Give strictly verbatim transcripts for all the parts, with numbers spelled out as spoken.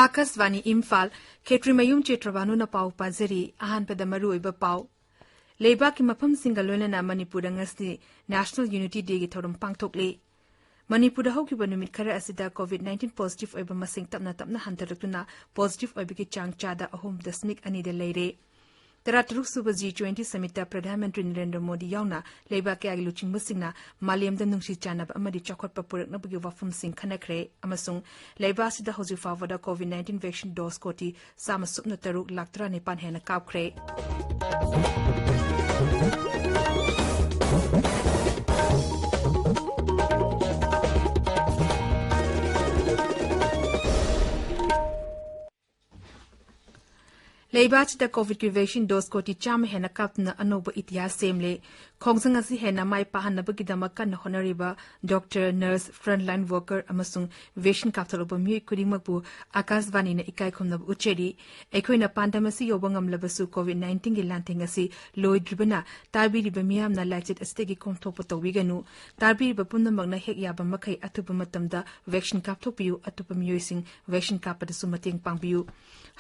ꯑꯥꯀꯥꯁꯕꯥꯅꯤ ꯏꯝꯐꯥꯜ, ꯈꯦꯇ꯭ꯔꯤꯃꯌꯨꯝ ꯆꯤꯇ꯭ꯔꯕꯥꯅꯨꯅ ꯄꯥꯎ ꯄꯥꯖꯔꯤ꯫ ꯑꯍꯥꯟꯕꯗ ꯃꯔꯨꯑꯣꯏꯕ ꯄꯥꯎ꯫ ꯂꯩꯕꯥꯛꯀꯤ ꯃꯐꯝꯁꯤꯡꯒ ꯂꯣꯏꯅꯅ ꯃꯅꯤꯄꯨꯔꯗ ꯉꯁꯤ National Unity Dayꯒꯤ ꯊꯧꯔꯝ ꯄꯥꯡꯊꯣꯛꯂꯤ꯫ ꯃꯅꯤꯄꯨꯔꯗ ꯍꯧꯈꯤꯕ ꯅꯨꯃꯤꯠ ꯈꯔ ꯑꯁꯤꯗ COVID nineteen positive ꯑꯣꯏꯕ ꯃꯁꯤꯡ ꯇꯞꯅ ꯇꯞꯅ ꯍꯟꯊꯔꯛꯇꯨꯅ positive ꯑꯣꯏꯕꯒꯤ ꯆꯥꯡ ꯆꯥꯗ ꯑꯍꯨꯝ ꯗꯁꯃꯤꯛ ꯑꯅꯤꯗ ꯂꯩꯔꯦ꯫ ꯇꯔꯥꯇꯔꯨꯛ ꯁꯨꯕ G twenty summitꯇ ꯄ꯭ꯔꯙꯥꯟ ꯃꯟꯇ꯭ꯔꯤ ꯅꯔꯦꯟꯗ꯭ꯔ ꯃꯣꯗꯤ ꯌꯥꯎꯅ ꯂꯩꯕꯥꯛ ꯀꯌꯥꯒꯤ ꯂꯨꯆꯤꯡꯕꯁꯤꯡꯅ ꯃꯥꯂꯦꯝꯗ ꯅꯨꯡꯁꯤ ꯆꯥꯟꯅꯕ ꯑꯃꯗꯤ ꯆꯥꯎꯈꯠꯄ ꯄꯨꯔꯛꯅꯕꯒꯤ ꯋꯥꯐꯝꯁꯤꯡ ꯈꯟꯅꯈ꯭ꯔꯦ ꯑꯃꯁꯨꯡ ꯂꯩꯕꯥꯛ ꯑꯁꯤꯗ ꯍꯧꯖꯤꯛ ꯐꯥꯎꯕꯗ COVID nineteen vaccine dose ꯀꯣꯇꯤ ꯆꯥꯝꯃ ꯁꯨꯞꯅ ꯇꯔꯨꯛ ꯂꯥꯈ ꯇꯔꯥꯅꯤꯄꯥꯟ ꯍꯦꯟꯅ ꯀꯥꯞꯈ꯭ꯔꯦ꯫ ꯂꯩꯕꯥꯛ ꯑꯁꯤꯗ COVID ꯀꯤ vaccine dose ꯀꯣꯇꯤ ꯆꯥꯝꯃ ꯍꯦꯟꯅ ꯀꯥꯞꯇꯨꯅ ꯑꯅꯧꯕ ꯏꯇꯤꯍꯥꯁ ꯁꯦꯝꯂꯦ꯫ ꯈꯣꯡꯖꯪ ꯑꯁꯤ ꯍꯦꯟꯅ ꯃꯥꯏ ꯄꯥꯛꯍꯟꯅꯕꯒꯤꯗꯃꯛ ꯀꯟꯅ ꯍꯣꯠꯅꯔꯤꯕ doctor, nurse, frontline worker ꯑꯃꯁꯨꯡ vaccine ꯀꯥꯞꯊꯣꯛꯂꯕ ꯃꯤꯑꯣꯏ ꯈꯨꯗꯤꯡꯃꯛꯄꯨ ꯑꯥꯀꯥꯁꯕꯥꯅꯤꯅ ꯏꯀꯥꯏ ꯈꯨꯝꯅꯕ ꯎꯠꯆꯔꯤ꯫ ꯑꯩꯈꯣꯏꯅ ꯄꯥꯟꯗꯝ ꯑꯁꯤ ꯌꯧꯕ ꯉꯝꯂꯕꯁꯨ COVID nineteen ꯒꯤ ꯂꯥꯟꯊꯦꯡ ꯑꯁꯤ ꯂꯣꯏꯗ꯭ꯔꯤꯕꯅ ꯇꯥꯕꯤꯔꯤꯕ ꯃꯤꯌꯥꯝꯅ ꯂꯥꯏꯆꯠ ꯑꯁꯤꯗꯒꯤ ꯀꯣꯝꯊꯣꯛꯄ ꯇꯧꯕꯤꯒꯅꯨ꯫ ꯇꯥꯕꯤꯔꯤꯕ ꯄꯨꯝꯅꯃꯛꯅ ꯍꯦꯛ ꯌꯥꯕ ꯃꯈꯩ ꯑꯊꯨꯕ ꯃꯇꯝꯗ vaccine ꯀꯥꯞꯊꯣꯛꯄꯤꯌꯨ꯫ ꯑꯇꯣꯞꯄ ꯃꯤꯑꯣꯏꯁꯤꯡ vaccine ꯀꯥꯞꯄꯗꯁꯨ ꯃꯇꯦꯡ ꯄꯥꯡꯕꯤꯌꯨ꯫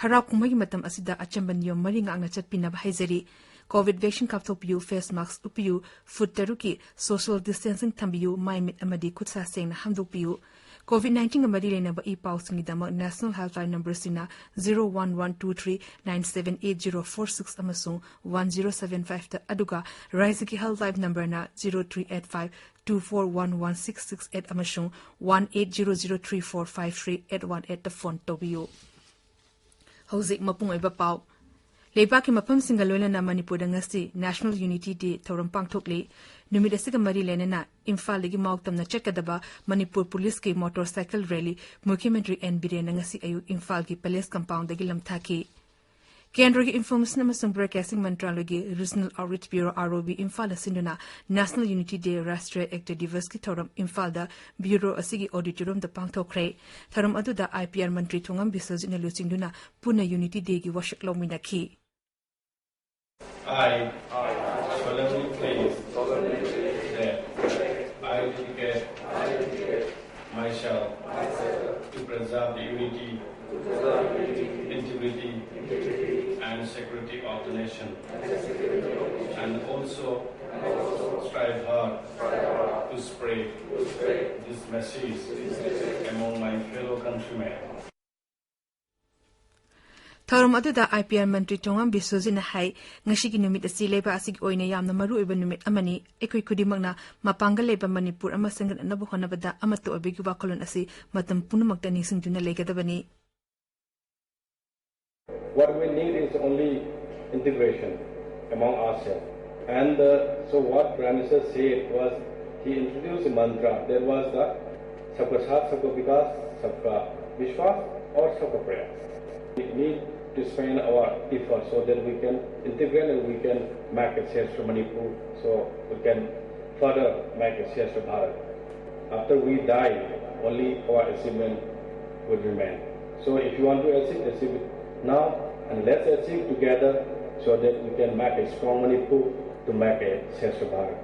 ꯍꯔꯥꯎ ꯀꯨꯝꯍꯩꯒꯤ ꯃꯇꯝ ꯑꯁꯤꯗ ꯑꯆꯝꯕ ꯅꯤꯌꯣꯝ ꯃꯔꯤ ꯉꯥꯛꯅ ꯆꯠꯄꯤꯅꯕ ꯍꯥꯏꯖꯔꯤ꯫ COVID vaccine ꯀꯥꯞꯊꯣꯛꯄꯤꯌꯨ, face mask ꯎꯞꯄꯤꯌꯨ, ꯐꯨꯠ ꯇꯔꯨꯛꯀꯤ social distancing ꯊꯝꯕꯤꯌꯨ, ꯃꯥꯏ ꯃꯤꯠ ꯑꯃꯗꯤ ꯈꯨꯠꯁꯥ ꯁꯦꯡꯅ ꯍꯥꯝꯗꯣꯛꯄꯤꯌꯨ꯫ COVID nineteen ꯒ ꯃꯔꯤ ꯂꯩꯅꯕ E ꯄꯥꯎꯁꯤꯡꯒꯤꯗꯃꯛ National Helpline numberꯁꯤꯡꯅ zero one one two three nine seven eight zero four six ꯑꯃꯁꯨꯡ one zero seven five ꯇ, ꯑꯗꯨꯒ ꯔꯥꯖ꯭ꯌꯒꯤ Helpline numberꯅ zero three eight five two four one one six six eight ꯑꯃꯁꯨꯡ one eight zero zero three four five three eight one eight ꯇ phone ꯇꯧꯕꯤꯌꯨ꯫ ꯍꯧꯖꯤꯛ ꯃꯄꯨꯡ ꯑꯣꯏꯕ ꯄꯥꯎ꯫ ꯂꯩꯕꯥꯛꯀꯤ ꯃꯐꯝꯁꯤꯡꯒ ꯂꯣꯏꯅꯅ ꯃꯅꯤꯄꯨꯔꯗ ꯉꯁꯤ National Unity Day ꯊꯧꯔꯝ ꯄꯥꯡꯊꯣꯛꯂꯤ꯫ ꯅꯨꯃꯤꯠ ꯑꯁꯤꯒ ꯃꯔꯤ ꯂꯩꯅꯅ ꯏꯝꯐꯥꯜꯗꯒꯤ ꯃꯥꯎ ꯇꯝꯅ ꯆꯠꯀꯗꯕ ꯃꯅꯤꯄꯨꯔ ꯄꯨꯂꯤꯁꯀꯤ motorcycle rally ꯃꯨꯈ꯭ꯌꯃꯟꯇ꯭ꯔꯤ ꯑꯦꯟ ꯕꯤꯔꯦꯟꯅ ꯉꯁꯤ ꯑꯌꯨꯛ ꯏꯝꯐꯥꯜꯒꯤ Palace compoundꯗꯒꯤ ꯂꯝꯊꯥꯈꯤ꯫ ꯀꯦꯟꯗ꯭ꯔꯒꯤ Information ꯑꯃꯁꯨꯡ Broadcasting ꯃꯟꯇ꯭ꯔꯥꯂꯌꯒꯤ Regional Outreach Bureau, ROB, ꯏꯝꯐꯥꯜꯅ ꯁꯤꯟꯗꯨꯅ National Unity Day, Rashtriya Ekta Divasꯀꯤ ꯊꯧꯔꯝ ꯏꯝꯐꯥꯜꯗ Bureau ꯑꯁꯤꯒꯤ auditoriumꯗ ꯄꯥꯡꯊꯣꯛꯈ꯭ꯔꯦ꯫ ꯊꯧꯔꯝ ꯑꯗꯨꯗ IPR ꯃꯟꯇ꯭ꯔꯤ ꯊꯣꯉꯝ ꯕꯤꯁ꯭ꯋꯖꯤꯠꯅ ꯂꯨꯆꯤꯡꯗꯨꯅ ꯄꯨꯟꯅ Unity Dayꯒꯤ ꯋꯥꯁꯛ ꯂꯧꯃꯤꯟꯅꯈꯤ꯫ I solemnly pledge that I will dedicate myself to preserve the unity security of the nation, and also strive hard to spread this message among my fellow countrymen. ꯊꯧꯔꯝ ꯑꯗꯨꯗ I P R ꯃꯟꯇ꯭ꯔꯤ ꯊꯣꯉꯥꯝ ꯕꯤꯁ꯭ꯋꯖꯤꯠꯅ ꯍꯥꯏ, ꯉꯁꯤꯒꯤ ꯅꯨꯃꯤꯠ ꯑꯁꯤ ꯂꯩꯕꯥꯛ ꯑꯁꯤꯒꯤ ꯑꯣꯏꯅ ꯌꯥꯝꯅ ꯃꯔꯨ ꯑꯣꯏꯕ ꯅꯨꯃꯤꯠ ꯑꯃꯅꯤ꯫ ꯑꯩꯈꯣꯏ ꯈꯨꯗꯤꯡꯃꯛꯅ ꯃꯄꯥꯡꯒꯜ ꯂꯩꯕ ꯃꯅꯤꯄꯨꯔ ꯑꯃ ꯁꯦꯝꯒꯠꯅꯕ ꯍꯣꯠꯅꯕꯗ ꯑꯃꯠꯇ ꯑꯣꯏꯕꯒꯤ ꯋꯥꯈꯜꯂꯣꯟ ꯑꯁꯤ ꯃꯇꯝ ꯄꯨꯝꯅꯃꯛꯇ ꯅꯤꯡꯁꯤꯡꯗꯨꯅ ꯂꯩꯒꯗꯕꯅꯤ꯫ What we need is only integration among ourselves. And uh, so what Prime Minister said was, he introduced a mantra that was the Sabka Saath, Sabka Vikas, Sabka Vishwas or Sabka Prayas. We need to spend our effort so that we can integrate and we can make a change to Manipur, so we can further make a change to Bharat. After we die, only our achievement will remain. So if you want to achieve, achieve it now, and let's achieve together so that we can make a strong Manipur to make a change to Bharat.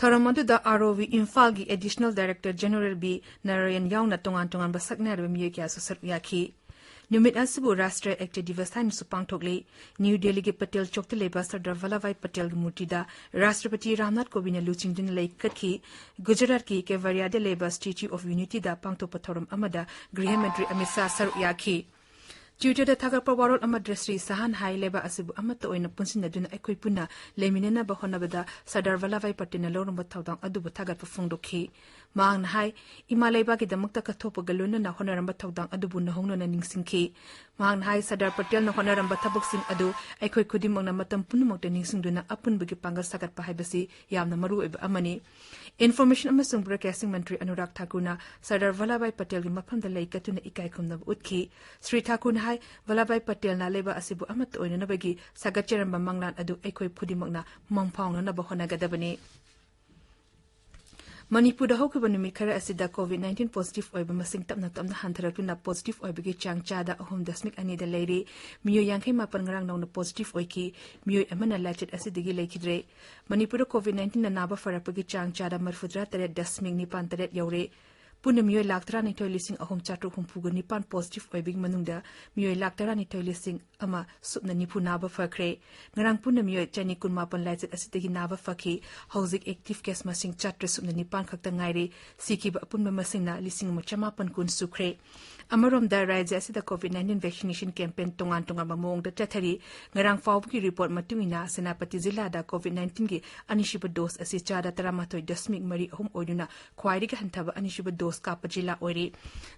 ꯊꯧꯔꯝ ꯑꯗꯨꯗ R O V ꯏꯝꯐꯥꯜꯒꯤ additional director general B Narayan ꯌꯥꯎꯅ ꯇꯣꯉꯥꯟ ꯇꯣꯉꯥꯟꯕ ꯁꯛꯅꯥꯏꯔꯕ ꯃꯤꯑꯣꯏ ꯀꯌꯥꯁꯨ ꯁꯔꯨꯛ ꯌꯥꯈꯤ꯫ ꯅꯨꯃꯤꯠ ꯑꯁꯤꯕꯨ ꯔꯥꯁꯇ꯭ꯔꯤꯌ ꯑꯦꯛꯇ ꯗꯤꯕꯁ ꯍꯥꯏꯅꯁꯨ ꯄꯥꯡꯊꯣꯛꯂꯤ꯫ ꯅ꯭ꯌꯨ ꯗꯦꯜꯂꯤꯒꯤ ꯄꯇꯦꯜ ꯆꯧꯛꯇ ꯂꯩꯕ ꯁꯔꯗꯥꯔ ꯚꯜꯂꯚꯚꯥꯏ ꯄꯇꯦꯜꯒꯤ ꯃꯨꯔꯇꯤꯗ ꯔꯥꯁꯇ꯭ꯔꯄꯇꯤ ꯔꯥꯝꯅꯥꯊ ꯀꯣꯕꯤꯟꯗꯅ ꯂꯨꯆꯤꯡꯗꯨꯅ ꯂꯩ ꯀꯠꯈꯤ꯫ ꯒꯨꯖꯔꯥꯠꯀꯤ ꯀꯦꯚꯥꯔꯤꯌꯥꯗ ꯂꯩꯕ ꯁ꯭ꯇꯦꯆꯨ ꯑꯣꯐ ꯌꯨꯅꯤꯇꯤꯗ ꯄꯥꯡꯊꯣꯛꯄ ꯊꯧꯔꯝ ꯑꯃꯗ ꯒ꯭ꯔꯤꯍ ꯃꯟꯇ꯭ꯔꯤ ꯑꯃꯤꯠ ꯁꯥꯍ ꯁꯔꯨꯛ ꯌꯥꯈꯤ꯫ ꯇ꯭ꯋꯤꯇꯔꯗ ꯊꯥꯒꯠꯄ ꯋꯥꯔꯣꯜ ꯑꯃꯗ ꯁ꯭ꯔꯤ ꯁꯥꯍꯅ ꯍꯥꯏ, ꯂꯩꯕꯥꯛ ꯑꯁꯤꯕꯨ ꯑꯃꯠꯇ ꯑꯣꯏꯅ ꯄꯨꯟꯁꯤꯟꯅꯗꯨꯅ ꯑꯩꯈꯣꯏ ꯄꯨꯟꯅ ꯂꯩꯃꯤꯟꯅꯅꯕ ꯍꯣꯠꯅꯕꯗ ꯁꯔꯗꯥꯔ ꯚꯜꯂꯚꯚꯥꯏ ꯄꯇꯦꯜꯅ ꯂꯧꯔꯝꯕ ꯊꯧꯗꯥꯡ ꯑꯗꯨꯕꯨ ꯊꯥꯒꯠꯄ ꯐꯣꯡꯗꯣꯛꯈꯤ꯫ ꯃꯍꯥꯛꯅ ꯍꯥꯏ, ꯏꯃꯥ ꯂꯩꯕꯥꯛꯀꯤꯗꯃꯛꯇ ꯀꯠꯊꯣꯛꯄꯒ ꯂꯣꯏꯅꯅ ꯍꯣꯠꯅꯔꯝꯕ ꯊꯧꯗꯥꯡ ꯑꯗꯨꯕꯨ ꯅꯧꯍꯧꯅꯅ ꯅꯤꯡꯁꯤꯡꯈꯤ꯫ ꯃꯍꯥꯛꯅ ꯍꯥꯏ, ꯁꯔꯗꯥꯔ ꯄꯇꯦꯜꯅ ꯍꯣꯠꯅꯔꯝꯕ ꯊꯕꯛꯁꯤꯡ ꯑꯗꯨ ꯑꯩꯈꯣꯏ ꯈꯨꯗꯤꯡꯃꯛꯅ ꯃꯇꯝ ꯄꯨꯝꯅꯃꯛꯇ ꯅꯤꯡꯁꯤꯡꯗꯨꯅ ꯑꯄꯨꯟꯕꯒꯤ ꯄꯥꯡꯒꯜ ꯁꯥꯒꯠꯄ ꯍꯥꯏꯕꯁꯤ ꯌꯥꯝꯅ ꯃꯔꯨꯑꯣꯏꯕ ꯑꯃꯅꯤ꯫ ꯏꯟꯐꯣꯔꯃꯦꯁꯟ ꯑꯃꯁꯨꯡ ꯕ꯭ꯔꯣꯗꯀꯥꯁꯇꯤꯡ ꯃꯟꯇ꯭ꯔꯤ ꯑꯅꯨꯔꯥꯒ ꯊꯥꯀꯨꯔꯅ ꯁꯔꯗꯥꯔ ꯚꯜꯂꯚꯚꯥꯏ ꯄꯇꯦꯜꯒꯤ ꯃꯐꯝꯗ ꯂꯩ ꯀꯠꯇꯨꯅ ꯏꯀꯥꯏ ꯈꯨꯝꯅꯕ ꯎꯠꯈꯤ꯫ ꯁ꯭ꯔꯤ ꯊꯥꯀꯨꯔꯅ ꯍꯥꯏ, ꯚꯜꯂꯚꯚꯥꯏ ꯄꯇꯦꯜꯅ ꯂꯩꯕꯥꯛ ꯑꯁꯤꯕꯨ ꯑꯃꯠꯇ ꯑꯣꯏꯅꯅꯕꯒꯤ ꯁꯥꯒꯠꯆꯔꯝꯕ ꯃꯪꯂꯥꯟ ꯑꯗꯨ ꯑꯩꯈꯣꯏ ꯈꯨꯗꯤꯡꯃꯛꯅ ꯃꯪ ꯐꯥꯎꯅꯅꯕ ꯍꯣꯠꯅꯒꯗꯕꯅꯤ꯫ ꯃꯅꯤꯄꯨꯔꯗ ꯍꯧꯈꯤꯕ ꯅꯨꯃꯤꯠ ꯈꯔ ꯑꯁꯤꯗ ꯀꯣꯚꯤꯗ ꯅꯥꯏꯟꯇꯤꯟ ꯄꯣꯖꯤꯇꯤꯚ ꯑꯣꯏꯕ ꯃꯁꯤꯡ ꯇꯞꯅ ꯇꯞꯅ ꯍꯟꯊꯔꯛꯇꯨꯅ ꯄꯣꯖꯤꯇꯤꯚ ꯑꯣꯏꯕꯒꯤ ꯆꯥꯡ ꯆꯥꯗ ꯑꯍꯨꯝ ꯗꯁꯃꯤꯛ ꯑꯅꯤꯗ ꯂꯩꯔꯤ꯫ ꯃꯤꯑꯣꯏ ꯌꯥꯡꯈꯩ ꯃꯥꯄꯟ ꯉꯔꯥꯡ ꯅꯧꯅ ꯄꯣꯖꯤꯇꯤꯚ ꯑꯣꯏꯈꯤ꯫ ꯃꯤꯑꯣꯏ ꯑꯃꯅ ꯂꯥꯏꯆꯠ ꯑꯁꯤꯗꯒꯤ ꯂꯩꯈꯤꯗ꯭ꯔꯦ꯫ ꯃꯅꯤꯄꯨꯔꯗ ꯀꯣꯚꯤꯗ ꯅꯥꯏꯟꯇꯤꯟꯅ ꯅꯥꯕ ꯐꯔꯛꯄꯒꯤ ꯆꯥꯡ ꯆꯥꯗ ꯃꯔꯤꯐꯨꯇꯔꯥ ꯇꯔꯦꯠ ꯗꯁꯃꯤꯛ ꯅꯤꯄꯥꯟ ꯇꯔꯦꯠ ꯌꯧꯔꯦ꯫ ꯄꯨꯟꯅ ꯃꯤꯑꯣꯏ ꯂꯥꯈ ꯇꯔꯥꯅꯤꯊꯣꯏ ꯂꯤꯁꯤꯡ ꯑꯍꯨꯝ ꯆꯥꯇ꯭ꯔꯨꯛ ꯍꯨꯝꯐꯨꯒ ꯅꯤꯄꯥꯟ positive ꯑꯣꯏꯕꯒꯤ ꯃꯅꯨꯡꯗ ꯃꯤꯑꯣꯏ ꯂꯥꯈ ꯇꯔꯥꯅꯤꯊꯣꯏ ꯂꯤꯁꯤꯡ ꯑꯃ ꯁꯨꯞꯅ ꯅꯤꯐꯨ ꯅꯥꯕ ꯐꯈ꯭ꯔꯦ꯫ ꯉꯔꯥꯡ ꯄꯨꯟꯅ ꯃꯤꯑꯣꯏ ꯆꯅꯤ ꯀꯨꯟꯃꯥꯄꯟ ꯂꯥꯏꯆꯠ ꯑꯁꯤꯗꯒꯤ ꯅꯥꯕ ꯐꯈꯤ꯫ ꯍꯧꯖꯤꯛ active case ꯃꯁꯤꯡ ꯆꯥꯇ꯭ꯔꯦꯠ ꯁꯨꯞꯅ ꯅꯤꯄꯥꯟ ꯈꯛꯇ ꯉꯥꯏꯔꯦ꯫ ꯁꯤꯈꯤꯕ ꯑꯄꯨꯟꯕ ꯃꯁꯤꯡꯅ ꯂꯤꯁꯤꯡ ꯑꯃ ꯆꯃꯥꯄꯟ ꯀꯨꯟ ꯁꯨꯈ꯭ꯔꯦ꯫ ꯑꯃꯔꯣꯝꯗ, ꯔꯥꯖ꯭ꯌ ꯑꯁꯤꯗ COVID nineteen vaccination campaign ꯇꯣꯉꯥꯟ ꯇꯣꯉꯥꯟꯕ ꯃꯑꯣꯡꯗ ꯆꯠꯊꯔꯤ꯫ ꯉꯔꯥꯡ ꯐꯥꯎꯕꯒꯤ report ꯃꯇꯨꯡ ꯏꯟꯅ, ꯁꯦꯅꯥꯄꯇꯤ ꯖꯤꯂꯥꯗ COVID nineteenꯒꯤ ꯑꯅꯤꯁꯨꯕ dose ꯑꯁꯤ ꯆꯥꯗ ꯇꯔꯥꯃꯥꯊꯣꯏ ꯗꯁꯃꯤꯛ ꯃꯔꯤ ꯑꯍꯨꯝ ꯑꯣꯏꯗꯨꯅ ꯈ꯭ꯋꯥꯏꯗꯒꯤ ꯍꯟꯊꯕ ꯑꯅꯤꯁꯨꯕ dose ꯀꯥꯞꯄ ꯖꯤꯂꯥ ꯑꯣꯏꯔꯦ꯫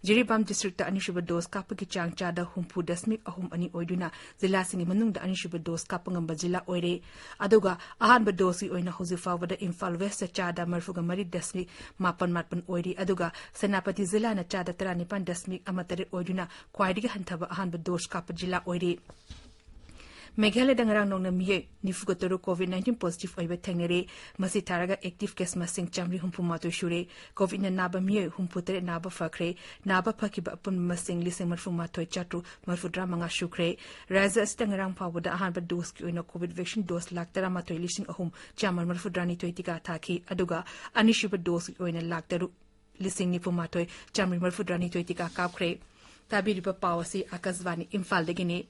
ꯖꯤꯔꯤꯕꯥꯝ districtꯇ ꯑꯅꯤꯁꯨꯕ dose ꯀꯥꯞꯄꯒꯤ ꯆꯥꯡ ꯆꯥꯗ ꯍꯨꯝꯐꯨ ꯗꯁꯃꯤꯛ ꯑꯍꯨꯝ ꯑꯅꯤ ꯑꯣꯏꯗꯨꯅ ꯖꯤꯂꯥꯁꯤꯡꯒꯤ ꯃꯅꯨꯡꯗ ꯑꯅꯤꯁꯨꯕ dose ꯀꯥꯞꯄ ꯉꯝꯕ ꯖꯤꯂꯥ ꯑꯣꯏꯔꯦ꯫ ꯑꯗꯨꯒ ꯑꯍꯥꯟꯕ doseꯀꯤ ꯑꯣꯏꯅ ꯍꯧꯖꯤꯛ ꯐꯥꯎꯕꯗ ꯏꯝꯐꯥꯜ Westꯇ ꯆꯥꯗ ꯃꯔꯤꯐꯨꯒ ꯃꯔꯤ ꯗꯁꯃꯤꯛ ꯃꯥꯄꯟ ꯃꯥꯄꯟ ꯑꯣꯏꯔꯤ꯫ ꯑꯗꯨꯒ ꯁꯦꯅꯥꯄꯇꯤ ꯖꯤꯂꯥꯅ ꯆꯥꯗ ꯇꯔꯥꯅꯤꯄꯥꯟ ꯗꯁꯃꯤꯛ ꯑꯃ ꯇꯔꯦꯠ ꯑꯣꯏꯗꯨꯅ ꯈ꯭ꯋꯥꯏꯗꯒꯤ ꯍꯟꯊꯕ ꯑꯍꯥꯟꯕ dose ꯀꯥꯞꯄ ꯖꯤꯂꯥ ꯑꯣꯏꯔꯤ꯫ ꯃꯦꯘꯥꯂꯌꯗ ꯉꯔꯥꯡ ꯅꯣꯡꯅ ꯃꯤꯑꯣꯏ ꯅꯤꯐꯨꯒ ꯇꯔꯨꯛ COVID nineteen positive ꯑꯣꯏꯕ ꯊꯦꯡꯅꯔꯦ꯫ ꯃꯁꯤ ꯊꯥꯔꯒ active case ꯃꯁꯤꯡ ꯆꯥꯃꯔꯤ ꯍꯨꯝꯐꯨ ꯃꯥꯊꯣꯏ ꯁꯨꯔꯦ꯫ COVIDꯅ ꯅꯥꯕ ꯃꯤꯑꯣꯏ ꯍꯨꯝꯐꯨ ꯇꯔꯦꯠ ꯅꯥꯕ ꯐꯈ꯭ꯔꯦ꯫ ꯅꯥꯕ ꯐꯈꯤꯕ ꯑꯄꯨꯟꯕ ꯃꯁꯤꯡ ꯂꯤꯁꯤꯡ ꯃꯔꯤꯐꯨ ꯃꯥꯊꯣꯏ ꯆꯥꯇ꯭ꯔꯨꯛ ꯃꯔꯤꯐꯨ ꯇꯔꯥ ꯃꯉꯥ ꯁꯨꯈ꯭ꯔꯦ꯫ ꯔꯥꯖ꯭ꯌ ꯑꯁꯤꯗ ꯉꯔꯥꯡ ꯐꯥꯎꯕꯗ ꯑꯍꯥꯟꯕ doseꯀꯤ ꯑꯣꯏꯅ COVID vaccine dose ꯂꯥꯈ ꯇꯔꯥꯃꯥꯊꯣꯏ ꯂꯤꯁꯤꯡ ꯑꯍꯨꯝ ꯆꯥꯝꯃ ꯃꯔꯤꯐꯨ ꯇꯔꯥꯅꯤꯊꯣꯏ ꯇꯤꯀꯥ ꯊꯥꯈꯤ꯫ ꯑꯗꯨꯒ ꯑꯅꯤꯁꯨꯕ doseꯀꯤ ꯑꯣꯏꯅ ꯂꯥꯈ ꯇꯔꯨꯛ ꯂꯤꯁꯤꯡ ꯅꯤꯐꯨ ꯃꯥꯊꯣꯏ ꯆꯥꯃꯔꯤ ꯃꯔꯤꯐꯨ ꯇꯔꯥꯅꯤꯊꯣꯏ ꯇꯤꯀꯥ ꯀꯥꯞꯈ꯭ꯔꯦ꯫ ꯇꯥꯕꯤꯔꯤꯕ ꯄꯥꯎ ꯑꯁꯤ ꯑꯀꯥꯁꯕꯥꯅꯤ ꯏꯝꯐꯥꯜꯗꯒꯤꯅꯤ꯫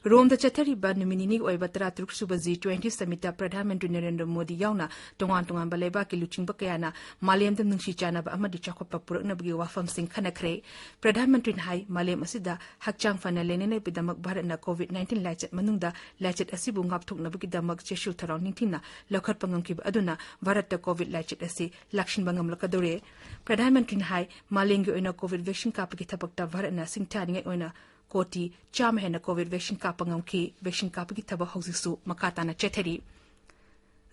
ꯔꯣꯝꯗ ꯆꯠꯊꯔꯤꯕ ꯅꯨꯃꯤꯠ ꯅꯤꯅꯤꯒꯤ ꯑꯣꯏꯕ ꯇꯔꯥꯇꯔꯨꯛ ꯁꯨꯕ G twenty summitꯇ ꯄ꯭ꯔꯙꯥꯟ ꯃꯟꯇ꯭ꯔꯤ ꯅꯔꯦꯟꯗ꯭ꯔ ꯃꯣꯗꯤ ꯌꯥꯎꯅ ꯇꯣꯉꯥꯟ ꯇꯣꯉꯥꯟꯕ ꯂꯩꯕꯥꯛꯀꯤ ꯂꯨꯆꯤꯡꯕ ꯀꯌꯥꯅ ꯃꯥꯂꯦꯝꯗ ꯅꯨꯡꯁꯤ ꯆꯥꯟꯅꯕ ꯑꯃꯗꯤ ꯆꯥꯎꯈꯠꯄ ꯄꯨꯔꯛꯅꯕꯒꯤ ꯋꯥꯐꯝꯁꯤꯡ ꯈꯟꯅꯈ꯭ꯔꯦ꯫ ꯄ꯭ꯔꯙꯥꯟ ꯃꯟꯇ꯭ꯔꯤꯅ ꯍꯥꯏ, ꯃꯥꯂꯦꯝ ꯑꯁꯤꯗ ꯍꯛꯆꯥꯡ ꯐꯅ ꯂꯩꯅꯅꯕꯒꯤꯗꯃꯛ ꯚꯥꯔꯠꯅ COVID nineteen ꯂꯥꯏꯆꯠ ꯃꯅꯨꯡꯗ ꯂꯥꯏꯆꯠ ꯑꯁꯤꯕꯨ ꯉꯥꯛꯊꯣꯛꯅꯕꯒꯤꯗꯃꯛ ꯆꯦꯁꯨ ꯊꯧꯔꯥꯡ ꯅꯤꯡꯊꯤꯅ ꯂꯧꯈꯠꯄ ꯉꯝꯈꯤꯕ ꯑꯗꯨꯅ ꯚꯥꯔꯠꯇ COVID ꯂꯥꯏꯆꯠ ꯑꯁꯤ ꯂꯥꯛꯁꯤꯟꯕ ꯉꯝꯂꯛꯀꯗꯧꯔꯦ꯫ ꯄ꯭ꯔꯙꯥꯟ ꯃꯟꯇ꯭ꯔꯤꯅ ꯍꯥꯏ, ꯃꯥꯂꯦꯝꯒꯤ ꯑꯣꯏꯅ COVID vaccine ꯀꯥꯞꯄꯒꯤ ꯊꯕꯛꯇ ꯚꯥꯔꯠꯅ ꯁꯤꯡꯊꯥꯅꯤꯡꯉꯥꯏ ꯑꯣꯏꯅ ꯀꯣꯇꯤ ꯆꯥꯝꯃ ꯍꯦꯟꯅ COVID vaccine ꯀꯥꯞꯄ ꯉꯝꯈꯤ꯫ Vaccine ꯀꯥꯞꯄꯒꯤ ꯊꯕꯛ ꯍꯧꯖꯤꯛꯁꯨ ꯃꯈꯥ ꯇꯥꯅ ꯆꯠꯊꯔꯤ꯫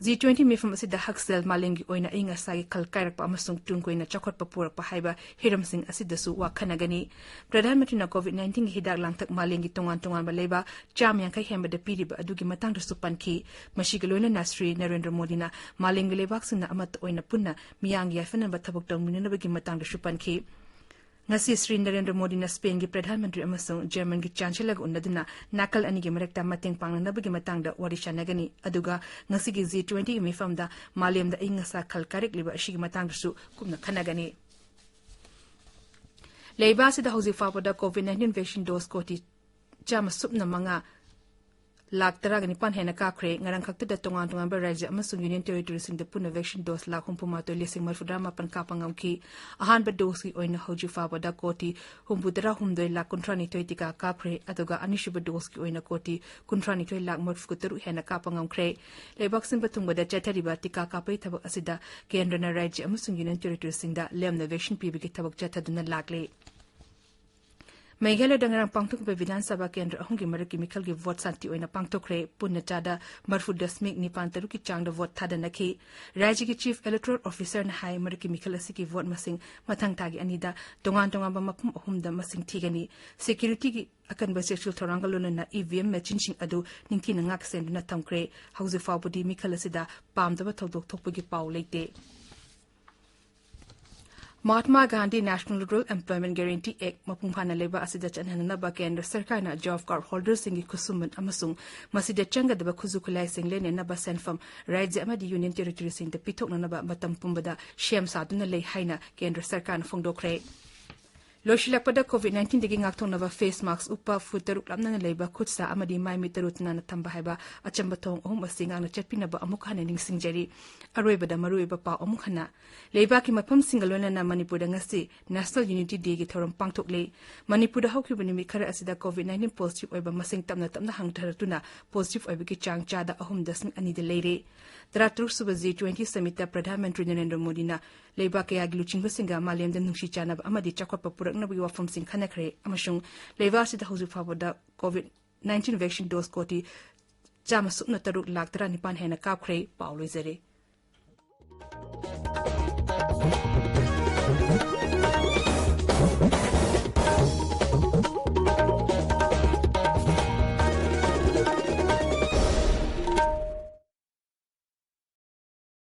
G twenty ꯃꯤꯐꯝ ꯑꯁꯤꯗ ꯍꯛꯁꯦꯜ, ꯃꯥꯂꯦꯝꯒꯤ ꯑꯣꯏꯅ ꯑꯏꯪ ꯑꯁꯥꯒꯤ ꯈꯜ ꯀꯥꯏꯔꯛꯄ ꯑꯃꯁꯨꯡ ꯇꯨꯡ ꯀꯣꯏꯅ ꯆꯥꯎꯈꯠꯄ ꯄꯨꯔꯛꯄ ꯍꯥꯏꯕ ꯍꯤꯔꯝꯁꯤꯡ ꯑꯁꯤꯗꯁꯨ ꯋꯥ ꯈꯟꯅꯒꯅꯤ꯫ ꯄ꯭ꯔꯙꯥꯟ ꯃꯟꯇ꯭ꯔꯤꯅ COVID nineteenꯒꯤ ꯍꯤꯗꯥꯛ ꯂꯥꯡꯊꯛ ꯃꯥꯂꯦꯝꯒꯤ ꯇꯣꯉꯥꯟ ꯇꯣꯉꯥꯟꯕ ꯂꯩꯕꯥꯛ ꯆꯥꯝꯃ ꯌꯥꯡꯈꯩ ꯍꯦꯟꯕꯗ ꯄꯤꯔꯤꯕ ꯑꯗꯨꯒꯤ ꯃꯇꯥꯡꯗꯁꯨ ꯄꯟꯈꯤ꯫ ꯃꯁꯤꯒ ꯂꯣꯏꯅꯅ ꯁ꯭ꯔꯤ ꯅꯔꯦꯟꯗ꯭ꯔ ꯃꯣꯗꯤꯅ ꯃꯥꯂꯦꯝꯒꯤ ꯂꯩꯕꯥꯛꯁꯤꯡꯅ ꯑꯃꯠꯇ ꯑꯣꯏꯅ ꯄꯨꯟꯅ ꯃꯤꯌꯥꯝꯒꯤ ꯌꯥꯏꯐꯅꯕ ꯊꯕꯛ ꯇꯧꯃꯤꯟꯅꯅꯕꯒꯤ ꯃꯇꯥꯡꯗꯁꯨ ꯄꯟꯈꯤ꯫ ꯉꯁꯤ ꯁ꯭ꯔꯤ ꯅꯔꯦꯟꯗ꯭ꯔ ꯃꯣꯗꯤꯅ ꯁ꯭ꯄꯦꯟꯒꯤ ꯄ꯭ꯔꯙꯥꯟ ꯃꯟꯇ꯭ꯔꯤ ꯑꯃꯁꯨꯡ ꯖꯔꯃꯟꯒꯤ ꯆꯥꯟꯁꯦꯂꯔꯒ ꯎꯅꯗꯨꯅ ꯅꯥꯀꯜ ꯑꯅꯤꯒꯤ ꯃꯔꯛꯇ ꯃꯇꯦꯡ ꯄꯥꯡꯅꯅꯕꯒꯤ ꯃꯇꯥꯡꯗ ꯋꯥꯔꯤ ꯁꯥꯟꯅꯒꯅꯤ꯫ ꯑꯗꯨꯒ ꯉꯁꯤꯒꯤ ꯖꯤ ꯇ꯭ꯋꯦꯟꯇꯤꯒꯤ ꯃꯤꯐꯝꯗ ꯃꯥꯂꯦꯝꯗ ꯑꯏꯪ ꯑꯁꯥ ꯈꯜ ꯀꯥꯏꯔꯛꯂꯤꯕ ꯑꯁꯤꯒꯤ ꯃꯇꯥꯡꯗꯁꯨ ꯀꯨꯞꯅ ꯈꯟꯅꯒꯅꯤ꯫ ꯂꯩꯕꯥꯛ ꯑꯁꯤꯗ ꯍꯧꯖꯤꯛ ꯐꯥꯎꯕꯗ ꯀꯣꯚꯤꯗ ꯅꯥꯏꯟꯇꯤꯟ ꯚꯦꯛꯁꯤꯟ ꯗꯣꯁ ꯀꯣꯇꯤ ꯆꯥꯝꯃ ꯁꯨꯞꯅ ꯃꯉꯥ ꯂꯥꯈ ꯇꯔꯥꯒ ꯅꯤꯄꯥꯟ ꯍꯦꯟꯅ ꯀꯥꯞꯈ꯭ꯔꯦ꯫ ꯉꯔꯥꯡ ꯈꯛꯇꯗ ꯇꯣꯉꯥꯟ ꯇꯣꯉꯥꯟꯕ ꯔꯥꯖ꯭ꯌ ꯑꯃꯁꯨꯡ ꯌꯨꯅꯤꯌꯟ ꯇꯦꯔꯤꯇꯣꯔꯤꯁꯤꯡꯗ ꯄꯨꯟꯅ ꯚꯦꯛꯁꯤꯟ ꯗꯣꯁ ꯂꯥꯈ ꯍꯨꯝꯐꯨ ꯃꯥꯊꯣꯏ ꯂꯤꯁꯤꯡ ꯃꯔꯤꯐꯨꯇꯔꯥ ꯃꯥꯄꯟ ꯀꯥꯞꯄ ꯉꯝꯈꯤ꯫ ꯑꯍꯥꯟꯕ ꯗꯣꯁꯀꯤ ꯑꯣꯏꯅ ꯍꯧꯖꯤꯛ ꯐꯥꯎꯕꯗ ꯀꯣꯇꯤ ꯍꯨꯝꯐꯨꯇꯔꯥ ꯍꯨꯝꯗꯣꯏ ꯂꯥꯈ ꯀꯨꯟꯊ꯭ꯔꯥ ꯅꯤꯊꯣꯏ ꯇꯤꯀꯥ ꯀꯥꯞꯈ꯭ꯔꯦ꯫ ꯑꯗꯨꯒ ꯑꯅꯤꯁꯨꯕ ꯗꯣꯁꯀꯤ ꯑꯣꯏꯅ ꯀꯣꯇꯤ ꯀꯨꯟꯊ꯭ꯔꯥ ꯅꯤꯊꯣꯏ ꯂꯥꯈ ꯃꯔꯤꯐꯨ ꯇꯔꯨꯛ ꯍꯦꯟꯅ ꯀꯥꯞꯄ ꯉꯝꯈ꯭ꯔꯦ꯫ ꯂꯩꯕꯥꯛ ꯁꯤꯟꯕ ꯊꯨꯡꯕꯗ ꯆꯠꯊꯔꯤꯕ ꯇꯤꯀꯥ ꯀꯥꯞꯄꯒꯤ ꯊꯕꯛ ꯑꯁꯤꯗ ꯀꯦꯟꯗ꯭ꯔꯅ ꯔꯥꯖ꯭ꯌ ꯑꯃꯁꯨꯡ ꯌꯨꯅꯤꯌꯟ ꯇꯦꯔꯤꯇꯣꯔꯤꯁꯤꯡꯗ ꯂꯦꯝꯅ ꯚꯦꯛꯁꯤꯟ ꯄꯤꯕꯒꯤ ꯊꯕꯛ ꯆꯠꯊꯗꯨꯅ ꯂꯥꯛꯂꯤ꯫ ꯃꯦꯘꯥꯂꯌꯗ ꯉꯔꯥꯡ ꯄꯥꯡꯊꯣꯛꯈꯤꯕ ꯕꯤꯙꯥꯟ ꯁꯚꯥ ꯀꯦꯟꯗ꯭ꯔ ꯑꯍꯨꯝꯒꯤ ꯃꯔꯛꯀꯤ ꯃꯤꯈꯜꯒꯤ ꯚꯣꯠ ꯁꯥꯟꯇꯤ ꯑꯣꯏꯅ ꯄꯥꯡꯊꯣꯛꯈ꯭ꯔꯦ꯫ ꯄꯨꯟꯅ ꯆꯥꯗ ꯃꯔꯤꯐꯨ ꯗꯁꯃꯤꯛ ꯅꯤꯄꯥꯟ ꯇꯔꯨꯛꯀꯤ ꯆꯥꯡꯗ ꯚꯣꯠ ꯊꯥꯗꯅꯈꯤ꯫ ꯔꯥꯖ꯭ꯌꯒꯤ ꯆꯤꯐ ꯏꯂꯦꯛꯇꯣꯔꯦꯜ ꯑꯣꯐꯤꯁꯔꯅ ꯍꯥꯏ, ꯃꯔꯛꯀꯤ ꯃꯤꯈꯜ ꯑꯁꯤꯒꯤ ꯚꯣꯠ ꯃꯁꯤꯡ ꯃꯊꯪ ꯊꯥꯒꯤ ꯑꯅꯤꯗ ꯇꯣꯉꯥꯟ ꯇꯣꯉꯥꯟꯕ ꯃꯐꯝ ꯑꯍꯨꯝꯗ ꯃꯁꯤꯡ ꯊꯤꯒꯅꯤ꯫ ꯁꯦꯀ꯭ꯌꯨꯔꯤꯇꯤꯒꯤ ꯑꯀꯟꯕ ꯆꯦꯛꯁꯤꯜ ꯊꯧꯔꯥꯡꯒ ꯂꯣꯏꯅꯅ ꯏ ꯚꯤ ꯑꯦꯝ ꯃꯦꯆꯤꯟꯁꯤꯡ ꯑꯗꯨ ꯅꯤꯡꯊꯤꯅ ꯉꯥꯛ ꯁꯦꯟꯗꯨꯅ ꯊꯝꯈ꯭ꯔꯦ꯫ ꯍꯧꯖꯤꯛ ꯐꯥꯎꯕꯗꯤ ꯃꯤꯈꯜ ꯑꯁꯤꯗ ꯄꯥꯝꯗꯕ ꯊꯧꯗꯣꯛ ꯊꯣꯛꯄꯒꯤ ꯄꯥꯎ ꯂꯩꯇꯦ꯫ Mahatma Gandhi national rural ꯑꯦꯝꯄ꯭ꯂꯣꯏꯃꯦꯟꯠ guarantee ꯑꯦꯛ ꯃꯄꯨꯡ ꯐꯥꯅ ꯂꯩꯕꯥꯛ ꯑꯁꯤꯗ ꯆꯠꯍꯟꯅꯅꯕ ꯀꯦꯟꯗ꯭ꯔ ꯁꯔꯀꯥꯔꯅ ꯖꯣꯕ ꯀꯥꯔꯗ ꯍꯣꯜꯗꯔꯁꯤꯡꯒꯤ ꯈꯨꯠꯁꯨꯃꯟ ꯑꯃꯁꯨꯡ ꯃꯁꯤꯗ ꯆꯪꯒꯗꯕ ꯈꯨꯠꯁꯨ ꯈꯨꯠꯂꯥꯏꯁꯤꯡ ꯂꯦꯟꯅꯅꯕ ꯁꯦꯟꯐꯝ ꯔꯥꯖ꯭ꯌ ꯑꯃꯗꯤ ꯌꯨꯅꯤꯌꯟ ꯇꯦꯔꯤꯇꯣꯔꯤꯁꯤꯡꯗ ꯄꯤꯊꯣꯛꯅꯅꯕ ꯃꯇꯝ ꯄꯨꯝꯕꯗ ꯁꯦꯝ ꯁꯥꯗꯨꯅ ꯂꯩ ꯍꯥꯏꯅ ꯀꯦꯟꯗ꯭ꯔ ꯁꯔꯀꯥꯔꯅ ꯐꯣꯡꯗꯣꯛꯈ꯭ꯔꯦ꯫ ꯂꯣꯏꯁꯤꯜꯂꯛꯄꯗ ꯀꯣꯚꯤꯗ ꯅꯥꯏꯟꯇꯤꯟꯗꯒꯤ ꯉꯥꯛꯊꯣꯛꯅꯕ ꯐꯦꯁ ꯃꯥꯁꯛ ꯎꯞꯄ, ꯐꯨꯠ ꯇꯔꯨꯛ ꯂꯥꯞꯅꯅ ꯂꯩꯕ, ꯈꯨꯠ ꯁꯥ ꯑꯃꯗꯤ ꯃꯥꯏ ꯃꯤꯠ ꯇꯔꯨ ꯇꯅꯥꯟꯅ ꯊꯝꯕ ꯍꯥꯏꯕ ꯑꯆꯝꯕ ꯊꯧꯑꯣꯡ ꯑꯍꯨꯝ ꯑꯁꯤ ꯉꯥꯛꯅ ꯆꯠꯄꯤꯅꯕ ꯑꯃꯨꯛ ꯍꯟꯅ ꯅꯤꯡꯁꯤꯡꯖꯔꯤ꯫ ꯑꯔꯣꯏꯕꯗ ꯃꯔꯨꯑꯣꯏꯕ ꯄꯥꯎ ꯑꯃꯨꯛ ꯍꯟꯅ꯫ ꯂꯩꯕꯥꯛꯀꯤ ꯃꯐꯝꯁꯤꯡꯒ ꯂꯣꯏꯅꯅ ꯃꯅꯤꯄꯨꯔꯗ ꯉꯁꯤ ꯅꯦꯁꯅꯦꯜ ꯌꯨꯅꯤꯇꯤ ꯗꯦꯒꯤ ꯊꯧꯔꯝ ꯄꯥꯡꯊꯣꯛꯂꯤ꯫ ꯃꯅꯤꯄꯨꯔꯗ ꯍꯧꯈꯤꯕ ꯅꯨꯃꯤꯠ ꯈꯔ ꯑꯁꯤꯗ ꯀꯣꯚꯤꯗ ꯅꯥꯏꯟꯇꯤꯟ ꯄꯣꯖꯤꯇꯤꯚ ꯑꯣꯏꯕ ꯃꯁꯤꯡ ꯇꯞꯅ ꯇꯞꯅ ꯍꯟꯊꯔꯛꯇꯨꯅ ꯄꯣꯖꯤꯇꯤꯚ ꯑꯣꯏꯕꯒꯤ ꯆꯥꯡ ꯆꯥꯗ ꯑꯍꯨꯝ ꯗꯁꯃꯤꯛ ꯑꯅꯤꯗ ꯂꯩꯔꯦ꯫ ꯇꯔꯥꯇꯔꯨꯛ ꯁꯨꯕ ꯖꯤ ꯇ꯭ꯋꯦꯟꯇꯤ ꯁꯃꯤꯠꯇ ꯄ꯭ꯔꯙꯥꯟ ꯃꯟꯇ꯭ꯔꯤ ꯅꯔꯦꯟꯗ꯭ꯔ ꯃꯣꯗꯤꯅ ꯂꯩꯕꯥꯛ ꯀꯌꯥꯒꯤ ꯂꯨꯆꯤꯡꯕꯁꯤꯡꯒ ꯃꯥꯂꯦꯝꯗ ꯅꯨꯡꯁꯤ ꯆꯥꯟꯅꯕ ꯑꯃꯗꯤ ꯆꯥꯎꯈꯠꯄ ꯄꯨꯔꯛꯅꯕꯒꯤ ꯋꯥꯐꯝꯁꯤꯡ ꯈꯟꯅꯈ꯭ꯔꯦ ꯑꯃꯁꯨꯡ ꯂꯩꯕꯥꯛ ꯑꯁꯤꯗ ꯍꯧꯖꯤꯛ ꯐꯥꯎꯕꯗ ꯀꯣꯚꯤꯗ ꯅꯥꯏꯟꯇꯤꯟ ꯚꯦꯛꯁꯤꯟ ꯗꯣꯁ ꯀꯣꯇꯤ ꯆꯥꯝꯃ ꯁꯨꯞꯅ ꯇꯔꯨꯛ ꯂꯥꯈ ꯇꯔꯥꯅꯤꯄꯥꯟ ꯍꯦꯟꯅ ꯀꯥꯞꯈ꯭ꯔꯦ꯫ ꯄꯥꯎ ꯂꯣꯏꯖꯔꯦ꯫